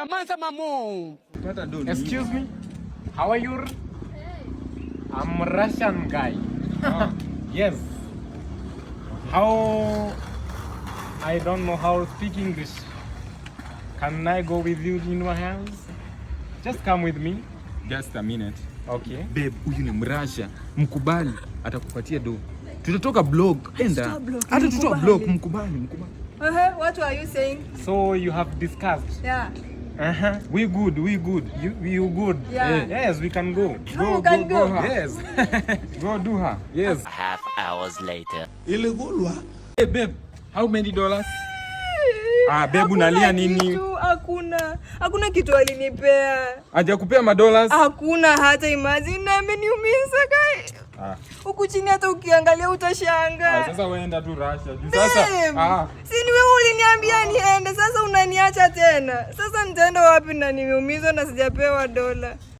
Nyamaza mamo. Pata do. Excuse me. How are you? I'm Russian guy. Yes. How I don't know how to speak English. Can I go with you in your house? Just come with me. Just a minute. Okay. Babe, huyu ni Mrasha. Mkubali, atakupatia do. Tutatoka block. Enda. Tutoa block, Hata tutoa mkubali. block, mkubali, mkubali. What are you saying? So you have discussed. Yeah. We good, we good. You good? Yeah. Yes, we can go. You can go. Her. Yes. Go do her. Yes. Half hours later. Hey babe, how many dollars? Ah, babe, Hakuna unalia nini? kitu, hakuna. Hakuna kitu alinipea. Hajakupea madollars? Hakuna hata, imagine, ameniumiza kai. Ah. Huku chini hata ukiangalia utashangaa. Ah, sasa weenda tu Russia. Juu sasa Babe, ah, si ni wewe uliniambia niende, sasa unaniacha tena. Sasa nitaenda wapi na nimeumizwa na sijapewa dola?